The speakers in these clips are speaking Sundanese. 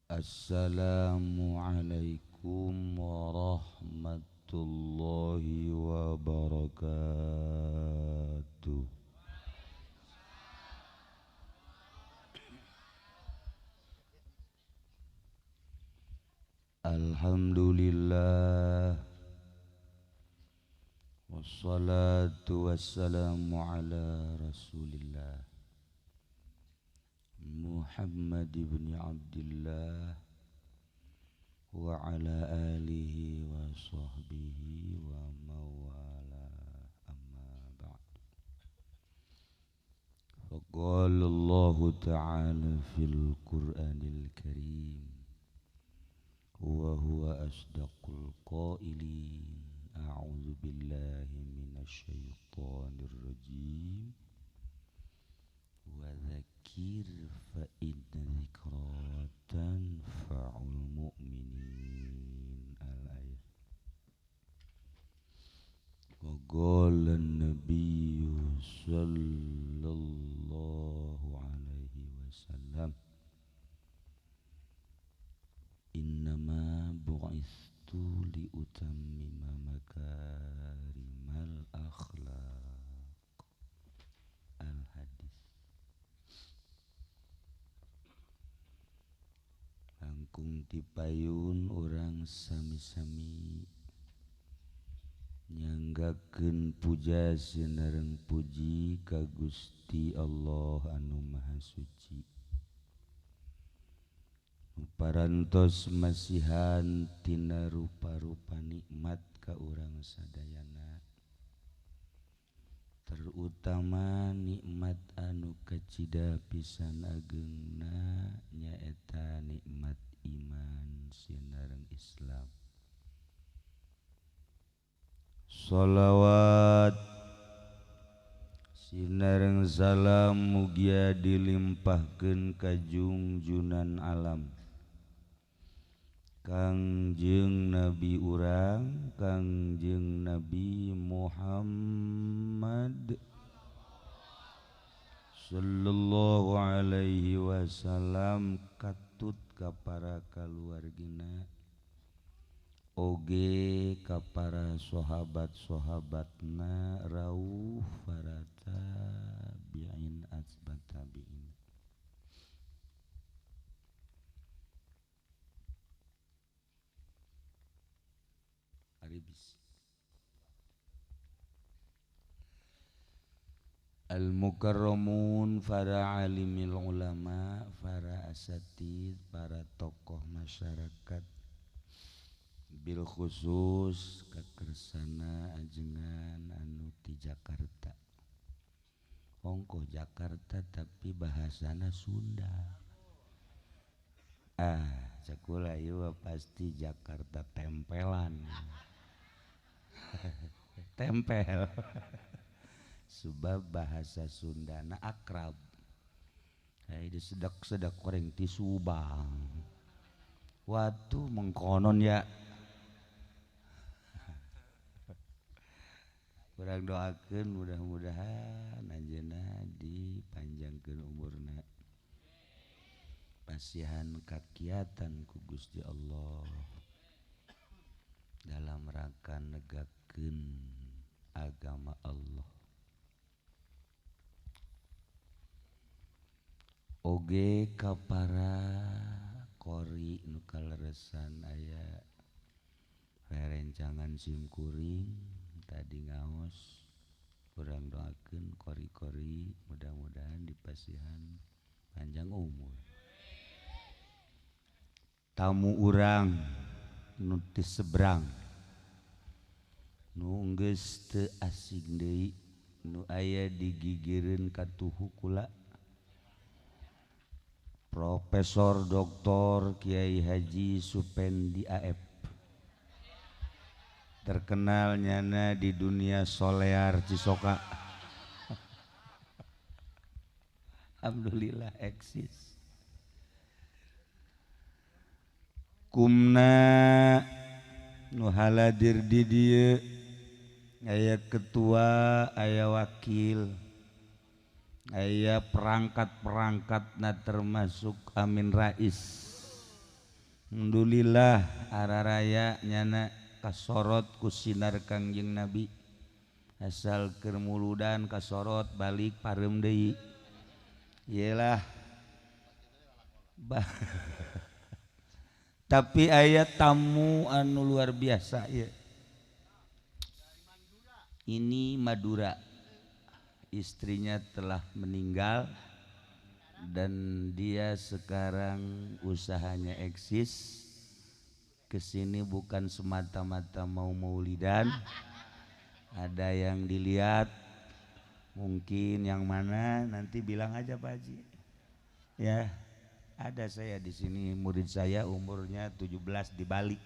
Assalamualaikum warahmatullahi wabarakatuh. Alhamdulillah, wassalatu wassalamu ala rasulillah Muhammad ibn Abdillah wa ala alihi wa sahbihi wa mawala, amma ba'd. Faqala Allahu ta'ala fil Qur'anil Karim wa huwa asdaqul qailin. A'udzu billahi minasy syaithanir rajim. Wa dzakir fa inna dzikra tanfa'ul mu'minin. Al-ayat. Wa qala an-nabiyyu sallallahu alaihi wasallam, innama bu'istu liutammima makarimal akhlaq. Al-hadis. Langkung tipayun urang sami-sami nyanggakeun puja sinareng puji ka Gusti Allah anu Maha Suci. Parantos masihan tina rupa-rupa nikmat ka urang sadayana, terutama nikmat anu kacida pisan agengna nyaeta nikmat iman sinareng Islam. Sholawat sinareng salam mugia dilimpahkeun ka junjunan alam Kangjeng Nabi urang, Kangjeng Nabi Muhammad sallallahu alaihi wasallam, katut ka para kaluargina oge ka para sahabat-sahabatna rauh para tabi'in asbat tabi'in. Al-mukarramun, para alimil ulama, para asatid, para tokoh masyarakat, bil khusus kakersana ajengan anu ti Jakarta. Ongkoh Jakarta tapi bahasana Sunda. Ah, cakula ieu pasti Jakarta tempelan. Tempel. Sebab bahasa Sundana akrab. Hai disedak-sedak koreng ti Subang. Watu mengkonon ya. Urang doakeun mudah-mudahan anjeunna dipanjangkeun umurna. Pasihan kakiatan ku Gusti Allah dalam rangka negakeun agama Allah. Oge ka para kori nu kaleresan aya rerencangan simkuring tadi ngaos, urang doakeun kori-kori mudah-mudahan dipasihan panjang umur. Tamu urang nu ti seberang nu geus teu asing deui, nu aya digigireun katuhu kula Profesor Doktor Kiai Haji Supendi AF, terkenal nyana di dunia solear Cisoka. Alhamdulillah eksis. Kumna nu haladir di dieu aya ketua, aya wakil, aya perangkat-perangkatna termasuk Amin Rais. Alhamdulillah araraya nyana kasorot ku sinar Kangjeng Nabi. Asal keur muludan kasorot balik pareum deui. Yelah. Tapi aya tamu anu luar biasa ieu. Ini Madura. Istrinya telah meninggal dan dia sekarang usahanya eksis. Kesini bukan semata-mata mau maulidan. Ada yang dilihat, mungkin yang mana nanti bilang aja Pak Haji. Ya, ada saya di sini, murid saya umurnya 17 di Bali.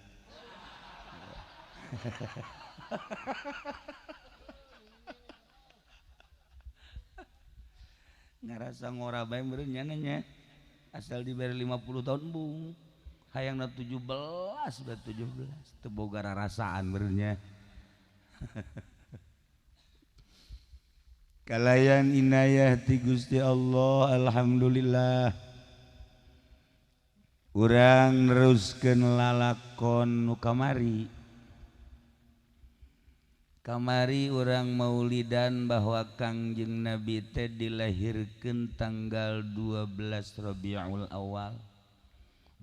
Ngerasa ngora bae meureun nya nya. Asal diberi 50 tahun bung. Hayangna 17 udah 17 teu boga rarasaan meureun nya. Kalayan inayah ti Gusti Allah, alhamdulillah. Urang neruskeun lalakon nu kamari. Kamari urang maulidan bahwa Kangjeng Nabi teh dilahirkeun tanggal 12 Rabiul Awal,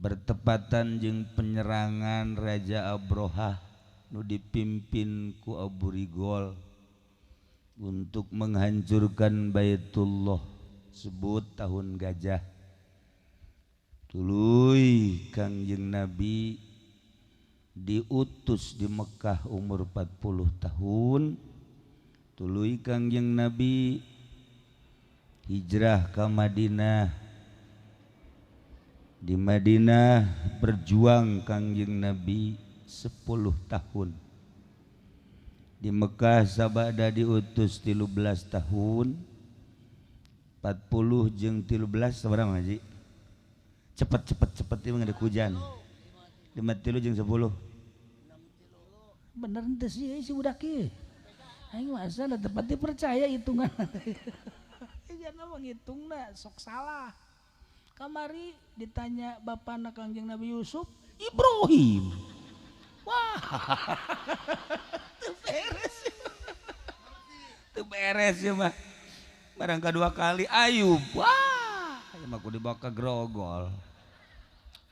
bertepatan jeung penyerangan Raja Abrohah nu dipimpin ku Abu Rigol untuk menghancurkan Baitullah, sebut tahun gajah. Tuluy Kangjeng Nabi diutus di Mekah umur 40 tahun. Tuluy Kangjeng Nabi hijrah ke Madinah. Di Madinah berjuang Kangjeng Nabi 10 tahun. Di Mekah sabada diutus 13 tahun. 40 jeung 13 sabaraha Haji? Cepet cepet cepet ieu mah hujan. 5 jeung 10. Bener henteu sih si budak ieu. Aing mah asal tepat dipercaya hitungan. Jangan menghitungna sok salah. Kamari ditanya bapana Kangjeng Nabi Yusuf, Ibrahim. Wah. Teu beres. Teu beres ya mah. Barang kedua kali Ayub. Wah, ieu mah kudu dibawa ke grogol.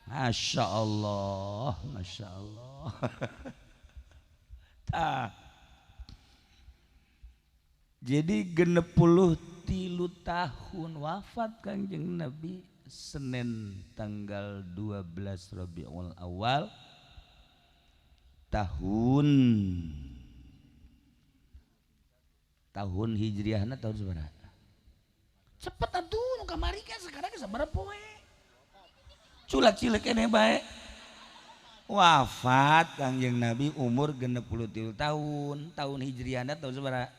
Masya Allah, Masya Allah. Tah. Jadi 63 tahun wafat Kangjeng Nabi Senin tanggal 12 Rabiul Awal tahun Hijriahna tahun sabaraha? Cepet atuh nu kamari kan sekarang sabaraha poe? Culak cilik keneh bae. Wafat Kangjeng Nabi umur 63 tahun, tahun Hijriahna tahun sabaraha?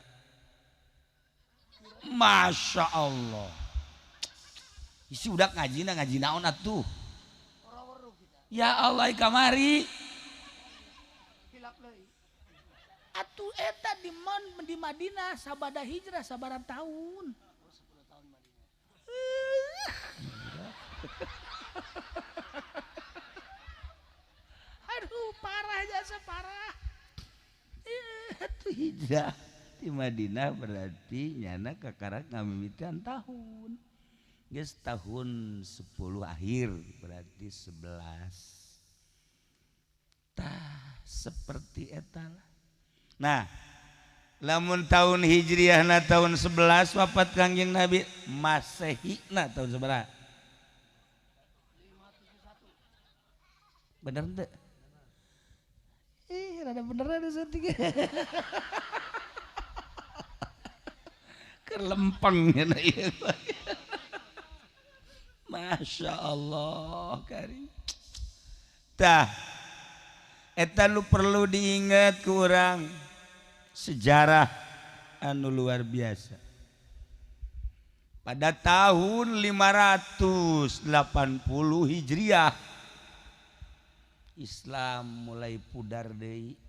Masya Allah. Isi udah ngaji ngaji naon atuh. Ya Allah kamari. Atuh eta di mon di Madinah sabada hijrah sabaraha tahun. Aduh parah jasa parah. Atuh hijrah di Madinah berarti nyana kakarak ngamimitian tahun. Geus tahun 10 akhir berarti 11. Tah seperti eta lah. Nah, lamun tahun Hijriahna tahun 11 wafat Kangjeng Nabi, Masehina tahun sabaraha? Bener teu? Ih, rada bener ada saeutik. Kelempeng nya ieu. Masya Allah karim. Tah eta lu perlu diingat ku urang sejarah anu luar biasa. Pada tahun 580 Hijriah Islam mulai pudar deui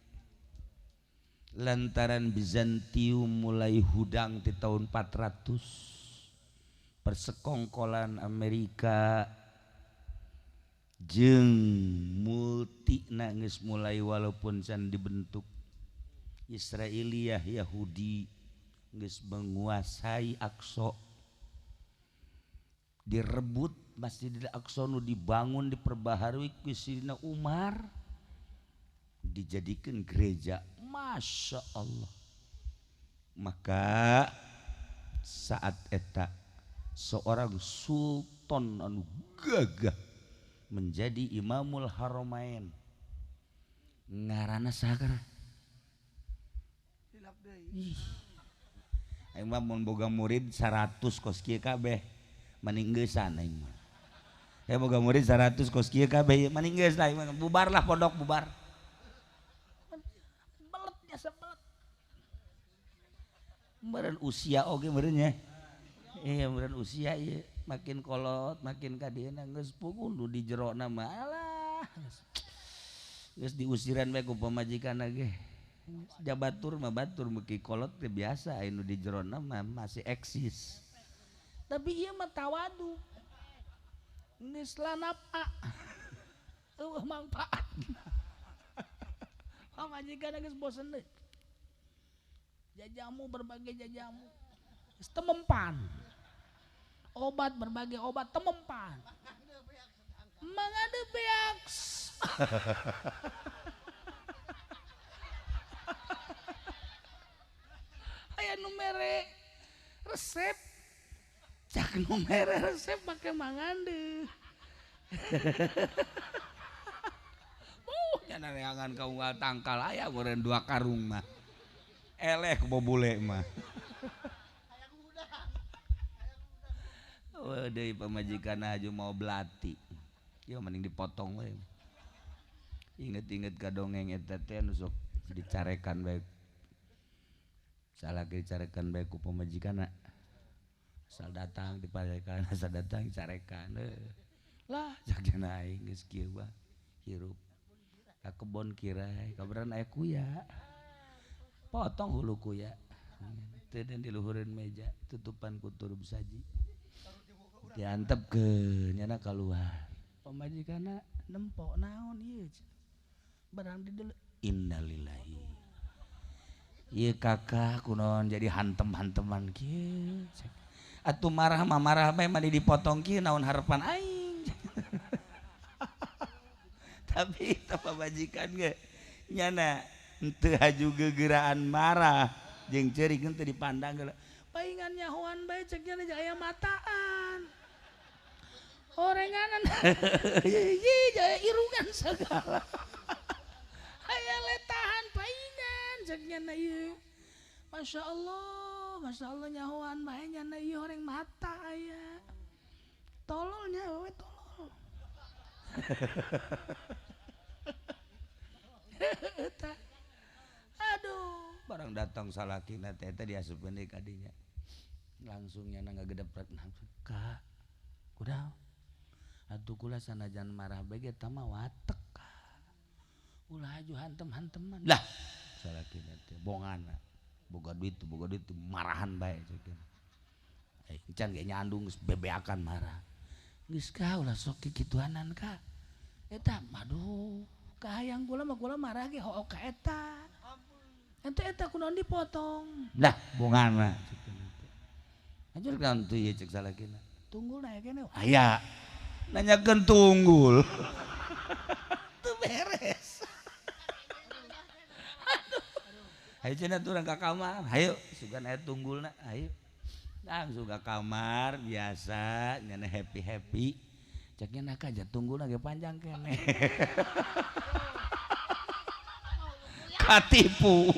lantaran Bizantium mulai hudang di tahun 400. Persekongkolan Amerika jeung Mimitina geus mulai walaupun can dibentuk. Israiliyah Yahudi geus menguasai Aqsa, direbut Masjidil Aqsa nu dibangun diperbaharui ku Sidina Umar, dijadikan gereja. Masya Allah. Maka saat eta seorang sultan anu gagah menjadi Imamul Haramain, ngaranna saha? Ih. Aing mah mun boga murid 100 kos kieu kabeh mending geusan aing mah. Ya boga murid 100 kos kieu kabeh mending geus lah, bubarlah pondok bubar. Belet jasa belet. Meureun usia oge meureun nya. Iya meureun usia ieu makin kolot makin ka dieuna geus puguh nu di jerona mah alah. Geus diusiran bae ku pamajikanna ge. Jabatur mah batur meuki kolot teh biasa anu di jerona mah masih eksis. Tapi ieu mah tawadu. Geus lanapa. Eueuh mangpaat. Pamajikanna geus bosen deui. Jajamu berbagai jajamu. Geus temempan. Obat berbagai obat temempan. Mangade beak. Aya nu mere resep. Cak nu mere resep make mangande. Nyana neangan ka unggal tangkal aya meureun 2 karung mah. Eleh ku bobule mah. Eueuh deui pamajikan aju mau belati. Ieu mending dipotong we. Inget-inget ka dongeng eta teh nu sok dicarekan bae. Salah dicarekan bae ku pamajikanna. Asal datang diparekan, asal datang dicarekan. Lah jagna aing geus kieu mah hirup. Ka kebon kirai, kabaran aya kuya. Potong hulu kuya. Teu den di luhureun meja, tutupan ku turub saji. Diantepkeun nyana kaluar. Pamajikanna nempo naon ieu? Barang di deuleu. Innalillahi. Ieu kakak kunaon jadi hantem-hanteman kieu. Atuh marah mah marah bae mah dipotong kieu naon harapan aing. Tapi eta pamajikan ge nyana henteu haju gegeraan marah jeung ceurik henteu dipandang geula. Paingan nyahoan bae cek nya aya mataan. Orenganan ieu jaya irungan segala. Aya letahan paingan cek nya ieu. Masya Allah nyahoan bae nya ieu horeng mata aya. Tololnya we tolol. Aduh, barang datang salakina teh eta diasupkeun deui ka dinya. Langsung nyana ngagedepret ka. Kudaon? Atuh kula sanajan marah bae ge eta mah watek. Ulah aju hantem-hanteman. Lah, salakina teh bongana. Boga duit marahan bae cek. Encan ge nyandung geus bebeakan marah. Geus ka ulah sok kikituanan ka. Eta aduh, kahayang kula mah kula marah ge hook ka eta. Ente eta kunaon dipotong. Lah, bongana cek teh. Anjur naon teu ieu cek salakina. Tunggul na kene. Aya. Nanyakeun tunggul. Teu beres. Aduh. Hayu cenah turang ka kamar. Hayu sugan aya tunggulna, hayu. Langsung ka kamar biasa nyana happy-happy. Cek nya nak aja tunggulna ge panjang keneh. Katipu.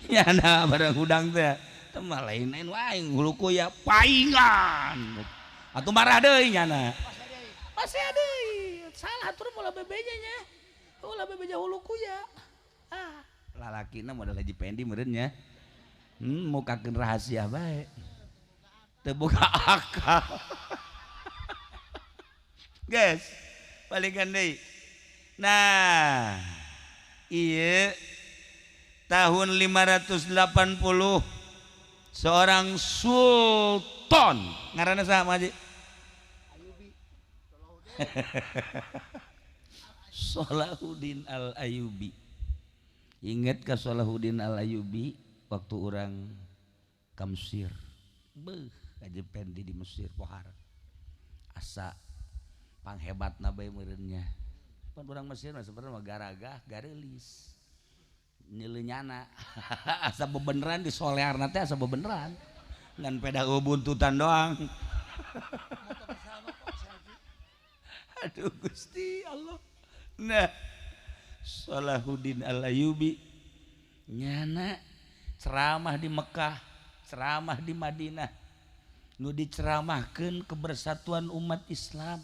Nyana barang hudang teh. Teu mah lain-lain wae hulu kuya paingan. Atuh marah deui nyana. Masih deui. Salah atur molah bebeja nya. Ulah bebeja hulu kuya. Ah, lalakina modal haji pendi meureun nya. Mukakeun rahasia bae. Teu boga akal. Guys, balikan deui. Nah, ieu tahun 580 seorang sultan ngaranna saha Haji? Salahuddin Al-Ayyubi. Ingat ka Salahuddin Al-Ayyubi waktu orang ka Mesir. Beuh, Haji Pendi di Mesir pohara. Asa panghebatna bae meureunnya. Pan urang Mesir mah sebenarnya mah garagah, gareulis. Nyeleunyana. Asa bebeneran di solearna teh asa bebeneran. Ngan peda buntutan doang. Aduh Gusti Allah. Nah, Salahuddin Al-Ayyubi nyana ceramah di Mekah, ceramah di Madinah. Nu diceramahkeun kebersatuan umat Islam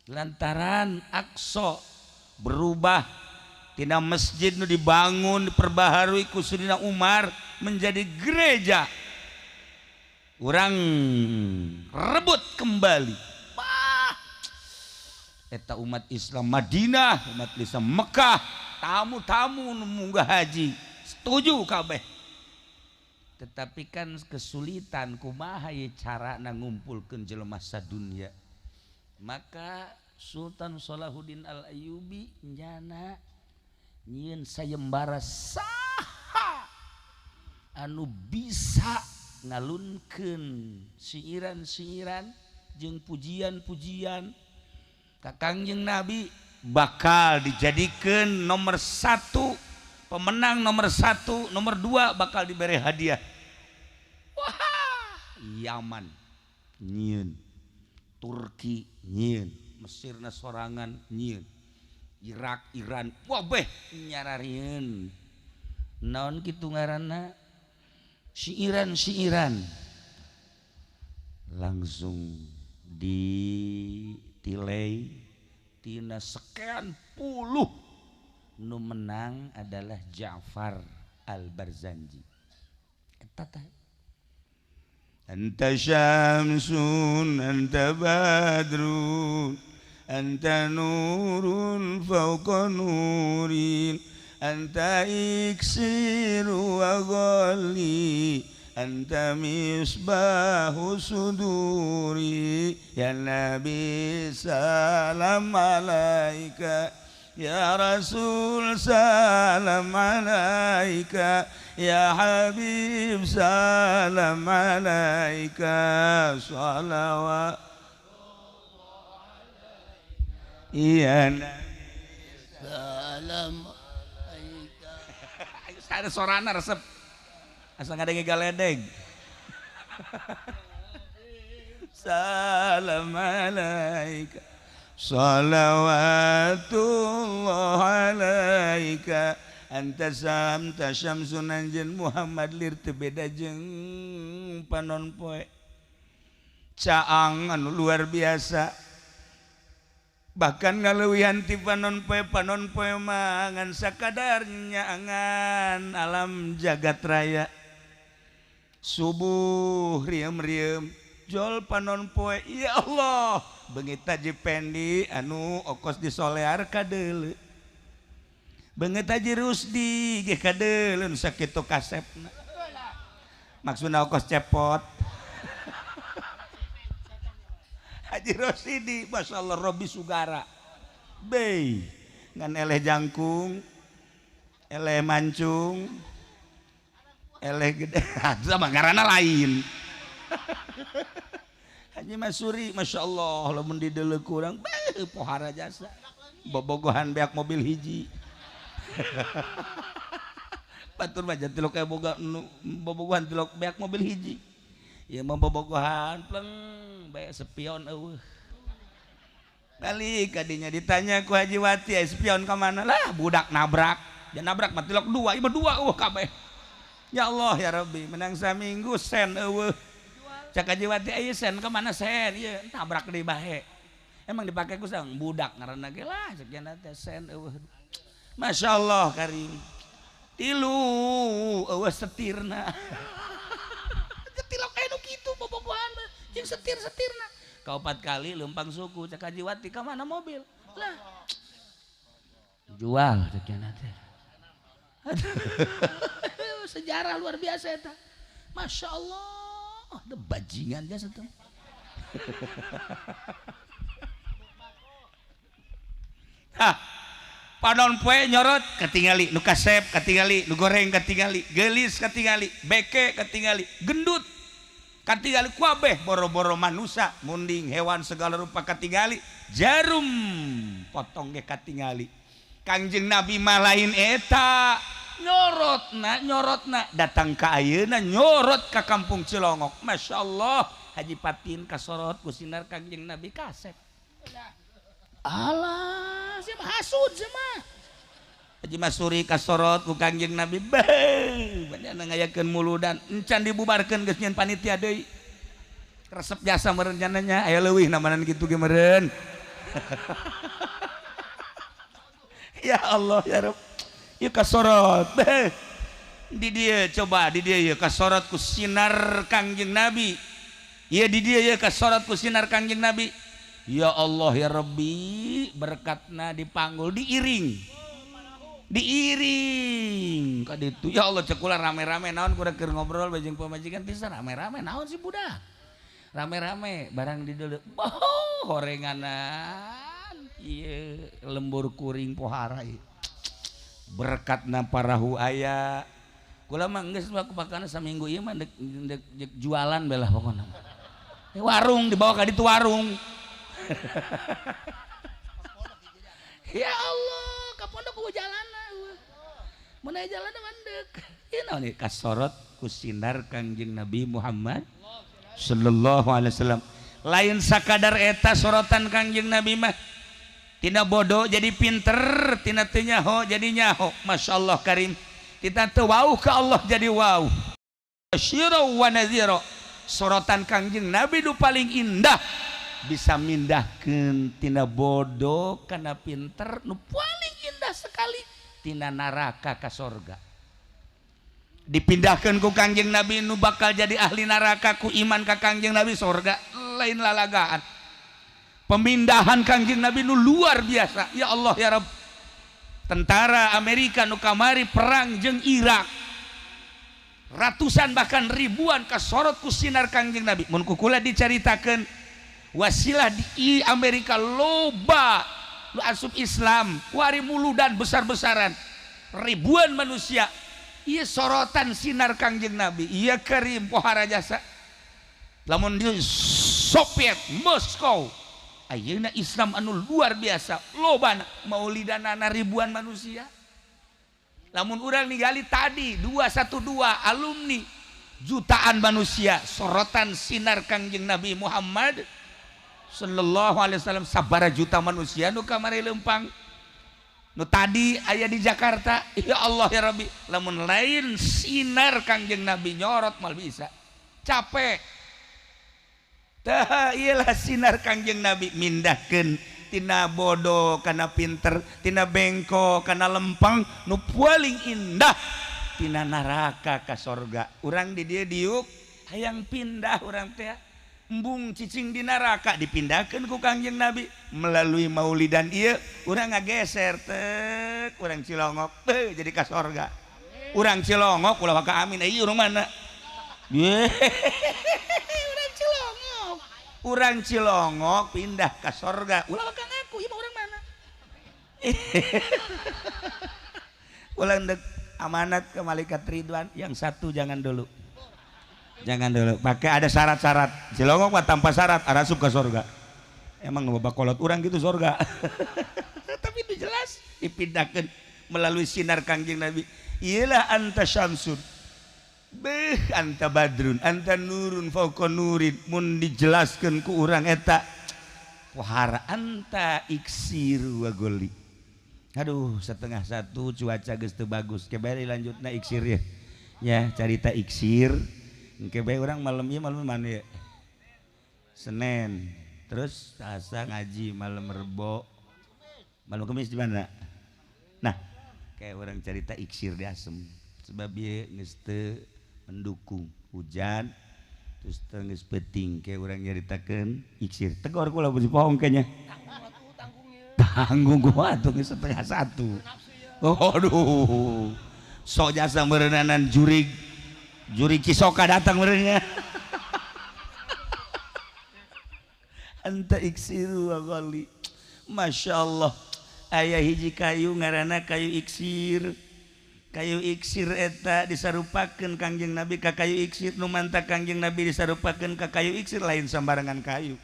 lantaran Aqsa berubah tina masjid nu dibangun diperbaharui ku Sayyidina Umar menjadi gereja. Urang rebut kembali. Bah. Eta umat Islam Madinah, umat Islam Mekah, tamu-tamu nu munggah haji setuju kabeh. Tetapi kan kesulitan kumaha ye carana ngumpulkeun jelema sadunya. Maka Sultan Salahuddin Al-Ayyubi nyana nyieun sayembara saha anu bisa ngalunkeun siiran-siiran jeung pujian-pujian ka Kangjeng Nabi bakal dijadikeun nomor 1 pemenang nomor 1 nomor 2 bakal diberi hadiah. Wah, Yaman nyieun, Turki nyieun, Mesirna sorangan nyieun, Irak, Iran, wah beh nyararieun. Naon kitu ngaranna? Siiran-siiran langsung ditilai tina sekian puluh nu menang adalah Ja'far Al-Barzanji. Eta teh Anta syamsun, anta badrun, anta nurun fawqa nurin, anta iksiru wa ghali, anta misbahu suduri, ya Nabi salam alaika, ya Rasul salam alaika, ya Habib salam alaika, salawat ya Nabi salam alaika. Ada sorana resep asa ngadenge galedeg. Salam alaika, salawatullah alaika, anta samta syamsun anjeun Muhammad lir teu beda jeung panon poe. Caang anu luar biasa, bahkan ngaleuwihan ti panon poe. Panon poe mah ngan sakadar nyaangan alam jagat raya. Subuh rieum-rieum jol panon poe, ya Allah beungit Haji Pendi anu okos di solear kadeuleu, beungit Haji Rusdi ge kadeuleu nu sakitu kasepna, maksudna okos cepot. Haji Rosidi masyaallah Robi Sugara bei ngan eleh jangkung, eleh mancung, eleh gede sama ngaranna lain. Haji Masuri masya Allah lamun dideuleu kurang beuh pohara jasa bobogohan beak mobil hiji. Batur mah tilok aya boga bobogohan tilok beak mobil hiji. Ieu mah bobogohan pleng bae spion eueuh. Balik kadinya ditanya ku Haji Wati, "Ai spion ka mana?" Lah budak nabrak. Dia nabrak mah tilok dua, ieu mah dua eueuh kabeh. Ya Allah ya Rabbi, menang saminggu sen eueuh. Cak Haji Wati, "Ieu sen ka mana sen?" Ieu tabrak deui bae. Emang dipake ku sang budak ngaranna ge lah sekian teh sen eueuh. Masya Allah karim. Tilu eueuh setirna. Tilok aya nu kitu bobogohan jeung setir-setirna. Kaopat kali leumpang suku cak Haji Wati, "Ka mana mobil?" Lah jual sekian teh. Sejarah luar biasa eta. Masya Allah, ada bajingan jasa tuh. Hah, Panon poe nyorot katingali nu kasep, katingali nu goreng, katingali geulis, katingali beke, katingali gendut, katingali kuabeh boro-boro manusia munding hewan segala rupa katingali, jarum potong ge katingali. Kangjeng Nabi mah lain eta nyorotna, nyorotna datang ka ayeuna nyorot ka kampung Cilongok. Masya Allah, Haji Patin kasorot ku sinar Kangjeng Nabi kasep. Alah, siapa hasud sama Haji Masuri kasorot ku Kangjeng Nabi. Beuh, banyak ngayakeun muludan encan dibubarkeun geus nyeun panitia deui. Resep jasa meureun nya aya leuwih namanan kitu ge meureun. Ya Allah ya Rabb. Ieu kasorot. Beuh. Di dieu coba di dieu ieu kasorot ku sinar Kangjeng Nabi. Ieu di dieu ieu kasorot ku sinar Kangjeng Nabi. Ya Allah ya Rabbi, berkatna dipanggul diiring. Diiring ka ditu. Ya Allah cek kula rame-rame naon kurang keur ngobrol jeung pamajikan bisa rame-rame naon sih budak. Rame-rame barang di dieu. Boh, horenganan. Ieu lembur kuring pohara ieu. Berkatna parahu aya. Kula mah geus pakana saminggu ieu mah dek jualan belah pokona. Warung dibawa ka ditu warung. Ya Allah, ka pondok ku jalana. Mun aya jalana mandek. Ieu naon ieu kasorot ku sinar Kangjeng Nabi Muhammad sallallahu alaihi wasallam. Lain sakadar eta sorotan Kangjeng Nabi mah. Tina bodoh jadi pinter, tina teu nyaho jadi nyaho. Masya Allah karim. Tina teu wauh ka Allah jadi wauh. Basyira wa nadhira. Sorotan Kangjeng Nabi nu paling indah. Bisa mindahkeun tina bodoh kana pinter nu paling indah sekali tina neraka ka sorga. Dipindahkeun ku Kangjeng Nabi nu bakal jadi ahli neraka ku iman ka Kangjeng Nabi sorga, lain lalagaan. Pemindahan Kangjeng Nabi nu luar biasa. Ya Allah ya Rabb. Tentara Amerika nu kamari perang jeung Irak, ratusan bahkan ribuan kasorot ku sinar Kangjeng Nabi. Mun ku kula dicaritakeun wasilah di Amerika loba lu asup Islam wari muludan besar-besaran ribuan manusia. Ieu sorotan sinar Kangjeng Nabi. Ieu karim pohara jasa. Lamun di Soviet Moskow ayeuna Islam anu luar biasa loba maulidanana ribuan manusia. Lamun urang ningali tadi 212 alumni jutaan manusia sorotan sinar Kangjeng Nabi Muhammad sallallahu alaihi wasallam. Sabara juta manusia nu kamari lempang nu tadi aya di Jakarta. Ya Allah ya Rabbi, lamun lain sinar Kangjeng Nabi nyorot mal bisa capek. Tah iyalah sinar Kangjeng Nabi mindahkeun tina bodoh kana pinter, tina bengko kana lempang nu paling indah tina neraka ka sorga. Urang di dieu diuk hayang pindah urang teh embung cicing di neraka dipindahkeun ku Kangjeng Nabi melalui maulidan ieu urang ngageser tek urang Cilongok teu jadi ka sorga. Urang Cilongok ulah ka amin ieu urang mana? Urang Cilongok. Urang Cilongok pindah ka sorga. Ulah ka ngaku ieu mah urang mana? Ulah ndek amanat ke malaikat Ridwan yang satu jangan dulu. Jangan dulu, pakai ada syarat-syarat. Cilongok mah tanpa syarat arasup ke sorga. Emang bapak kolot urang gitu sorga. Tapi itu jelas dipindahkan melalui sinar Kangjeng Nabi. Iyalah anta syamsun, beh anta badrun, anta nurun fauqa nurin. Mun dijelaskan ku urang eta wahara anta iksiru wa goli. Aduh, 12:30 cuaca geus teu bagus. Kebari lanjutna iksir ya. Ya, carita iksir. Engke bae urang malam ieu malam mana ya? Senin. Terus Selasa ngaji, malam Rebo. Malam Kamis di mana? Nah, kayak orang cerita iksir di asem. Sebab ieu geus teu mendukung hujan terus teu geus peuting kayak orang nyaritakeun iksir. Tegor kula beusi pohong kayaknya. Tanggung gua atuh geus 12:30. Aduh. Sok jasa meureunana jurig. Juri Cisoka datang merenya. Anta iksiru wa ghali. Masya Allah. Aya hiji kayu ngaranna kayu iksir. Kayu iksir eta disarupakeun Kangjeng Nabi ka kayu iksir, nu manta Kangjeng Nabi disarupakeun ka kayu iksir lain sambarangan kayu.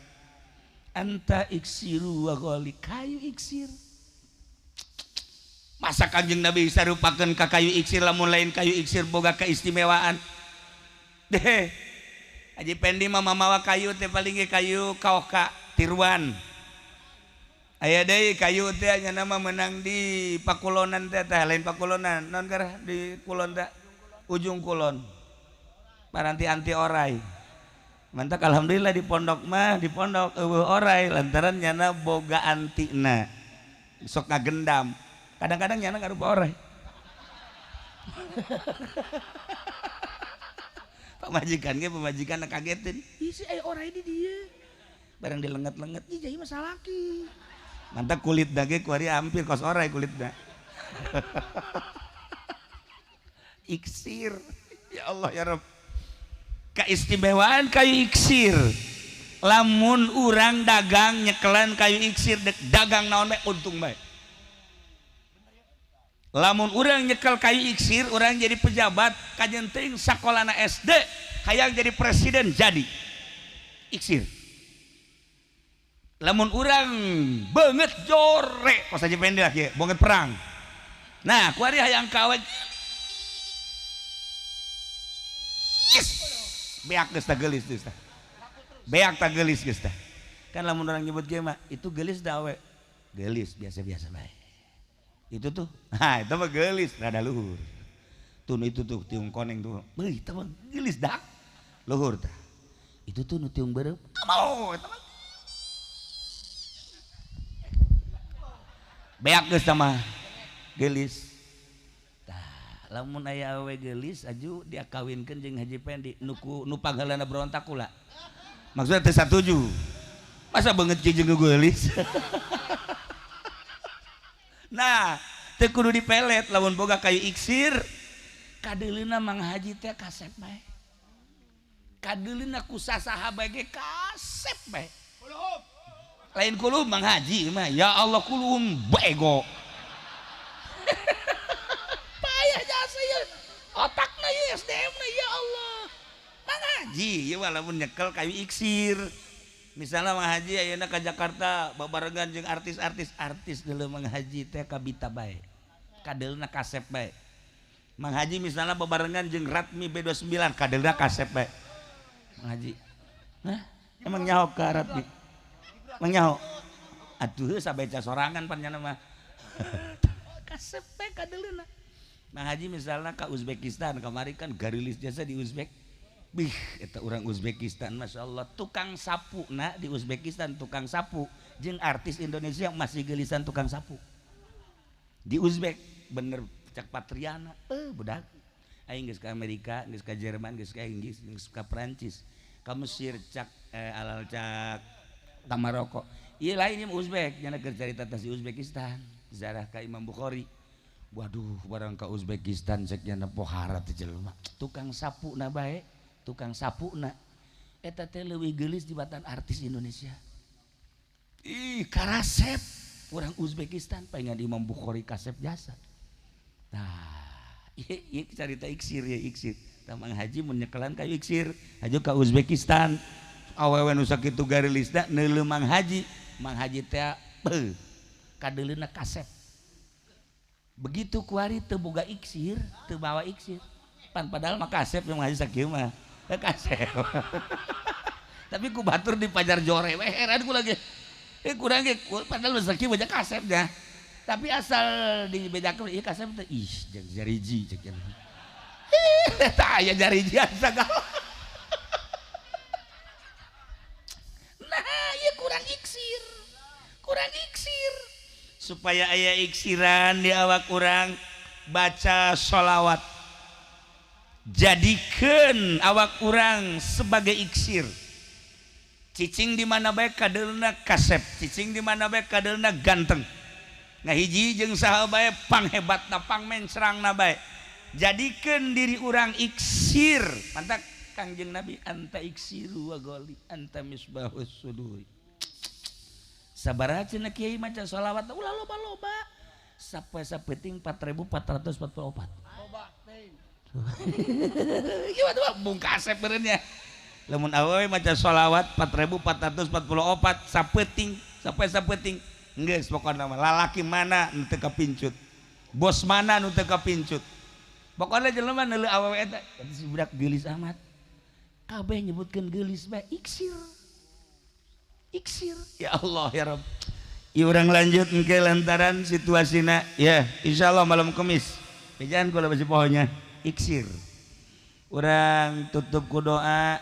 Anta iksiru wa ghali, kayu iksir. Masa Kangjeng Nabi disarupakeun ka kayu iksir lamun lain kayu iksir boga keistimewaan. Deh. Haji Pendi mah mamawa kayu teh paling ge kayu kaoka tiruan. Aya deui kayu teh nya nama menang di pakulonan teh, teh lain pakulonan, non garah di kulon teh ujung kulon. Paranti anti orai. Mantak alhamdulillah di pondok mah, di pondok eueuh orai lantaran nyana boga antina. Sok ngagendam. Kadang-kadang nyana ngarupa orai. Pamajikan ge pamajikan kagetin. Ih si aya orai di dieu. Barang dilenget-lenget, ih jadi masalah salaki. Mantap kulit dage kuari hampir kos orai kulitna. Iksir. Ya Allah ya Rabb. Keistimewaan kayu iksir. Lamun urang dagang nyekelan kayu iksir dek dagang naon bae untung bae. Lamun urang nyekel kayu iksir, urang jadi pejabat kajen teuing sakolana SD hayang jadi presiden jadi. Iksir. Lamun urang banget jore kos aja pendek ya, banget perang. Nah, kuari hayang kawe yes. Beak geus tah geulis geus tah. Beak tah geulis geus tah. Kan lamun urang nyebut ge mah itu geulis da awe. Geulis biasa-biasa bae. Itu tuh, nah itu mah geulis rada luhur. Tuh itu tuh tiung koneng tuh. Beuh, itu mah geulis dak. Luhur tah. Itu tuh nu tiung beureum. Mau eta mah beak geus sama geulis. Tah, lamun aya awewe geulis aju dia kawinkeun jeung Haji Pendi nu ku nu pangheulana berontak kula. Maksudna teu satuju. Masa beungeut jeung geulis. Nah, teu kudu dipelet lamun boga kayu iksir. Kadeuleuna Mang Haji teh kasep bae. Kadeuleuna ku sasaha bae ge kasep bae. Lain kulum Mang Haji mah ya Allah kulum bego. Payah jasa ya otakna ya SDM na ya Allah. Mang Haji ya walaupun nyekel kayu iksir. Misalnya Mang Haji ayeuna ka Jakarta babarengan jeung artis-artis, artis deuleu Mang Haji teh kabita bae. Kadeulna kasep bae. Mang Haji misalnya babarengan jeung Ratmi B29 kadeulna kasep bae. Mang Haji. Hah? Emang nyaho ka Ratmi? Menyaho. Aduh sabeca sorangan pan nyana mah. Kasep bae kadeuleuna. Mang Haji misalnya ka Uzbekistan kamari kan garilis jasa di Uzbek. Bih eta urang Uzbekistan masyaallah tukang sapu na di Uzbekistan tukang sapu jeung artis Indonesia masih geulisan tukang sapu. Di Uzbek bener cak Patriana budak. Aing geus ka Amerika, geus ka Jerman, geus ka Inggris, geus ka Prancis, ka Mesir cak alal cak ka Maroko. Ieu lain ieu Uzbek, nya keur carita tas di Uzbekistan, ziarah ka Imam Bukhari. Waduh, barang ka Uzbekistan cek nya pohara teh jelema. Tukang sapu na bae, tukang sapu na. Eta teh leuwih geulis dibatan artis Indonesia. Ih, karasep urang Uzbekistan pengen Imam Bukhari kasep jasa. Tah, ieu carita iksir ya iksir. Tah Mang Haji mun nyekelan kayu iksir, aju ka Uzbekistan. Awewe nu sakitu garilisna neuleuh Mang Haji, Mang Haji teh beuh kadeuleuna kasep. Begitu kuari teu boga iksir, teu bawa iksir. Pan padahal mah kasep Mang Haji sakieu mah. Kasep. Tapi ku batur di pajar jore we heran ku lagi. Kurang ge padahal mah sakieu banyak kasep nya. Tapi asal dibedakeun ieu kasep teh ih jeung jariji cek nya. Tah aya jariji sagala. Nah, ieu kurang iksir. Kurang iksir. Supaya aya iksiran di awak urang baca sholawat. Jadikeun awak urang sebagai iksir. Cicing di mana bae kadeulna kasep, cicing di mana bae kadeulna ganteng. Ngahiji jeung saha bae panghebatna pangmencrangna bae. Jadikeun diri urang iksir. Mantak Kangjeng Nabi anta iksiru wa ghali anta misbahus suduri. Sabaraha cenah kiai maca sholawat ulah loba-loba. Sapoe sapenting 4444. Loba teuing. Gimana tuh bungkasep beureun nya. Lamun awewe maca sholawat 4444 sapenting, sapoe sapenting. Geus pokona mah lalaki mana nu teu kapincut. Bos mana nu teu kapincut. Pokona jelema neuleuh awewe eta, si budak geulis amat. Kabeh nyebutkeun geulis bae iksir. Iksir. Ya Allah ya Rabb. Ieu urang lanjut engke lantaran situasina ya insyaallah malam Kamis. Bejaan kula besi pohonya iksir. Urang tutup ku doa.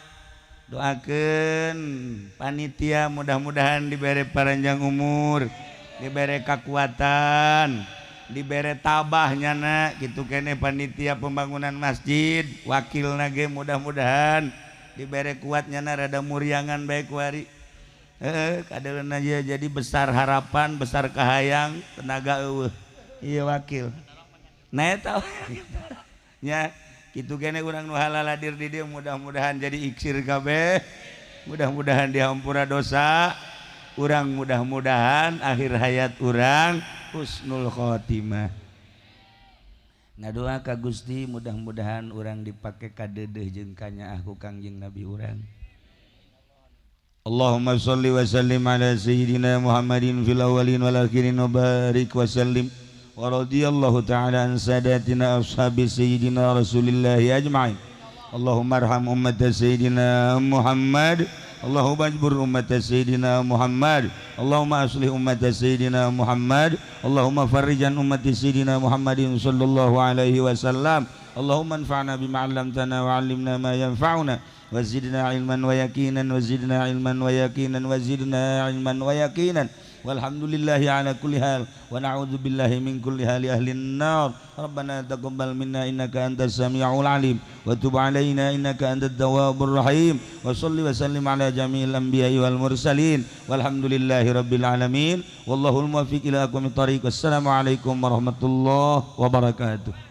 Doakeun panitia mudah-mudahan dibere paranjang umur, dibere kekuatan, dibere tabah nyana kitu keneh panitia pembangunan masjid, wakilna ge mudah-mudahan dibere kuat nyana rada muriangan bae kuari. Kadeuleunan aja jadi besar harapan, besar kahayang, tenaga eueuh. Ieu wakil. Nah eta nya kitu keneh urang nu halal hadir di dieu mudah-mudahan jadi iksir kabeh. Mudah-mudahan dihampura dosa. Urang mudah-mudahan akhir hayat urang husnul khotimah. Ngadoa ka Gusti mudah-mudahan urang dipake kadeudeuh jeung kanyaah ku Kangjeng Nabi urang. Allahumma sholli wa sallim ala sayyidina Muhammadin fil awwalin wal akhirin wa barik wa sallim wa radiyallahu ta'ala an sadatina ashabi sayyidina Rasulillahi ajma'in. Allahumma arham ummata sayyidina Muhammad. Allahumma ajbur ummata sayyidina Muhammad. Allahumma aslih ummata sayyidina Muhammad. Allahumma farrijan ummati sayyidina Muhammadin sallallahu alaihi wasallam. Allahumma anfa'na bima 'allamtana wa 'allimna ma yanfa'una wa zidna 'ilman wa yaqinan wa zidna 'ilman wa yaqinan wa zidna 'ilman wa yaqinan. Walhamdulillahi ala kulli hal wa na'udzu billahi min kulli hali ahli an-nar. Rabbana taqabbal minna innaka antas samiul alim wa tub alaina innaka antat tawwabur rahim wa shalli wa sallim ala jami'il anbiya'i wal mursalin. Walhamdulillahi rabbil alamin. Wallahul muwaffiq ila aqwamit thariq. Wassalamu alaikum warahmatullahi wabarakatuh.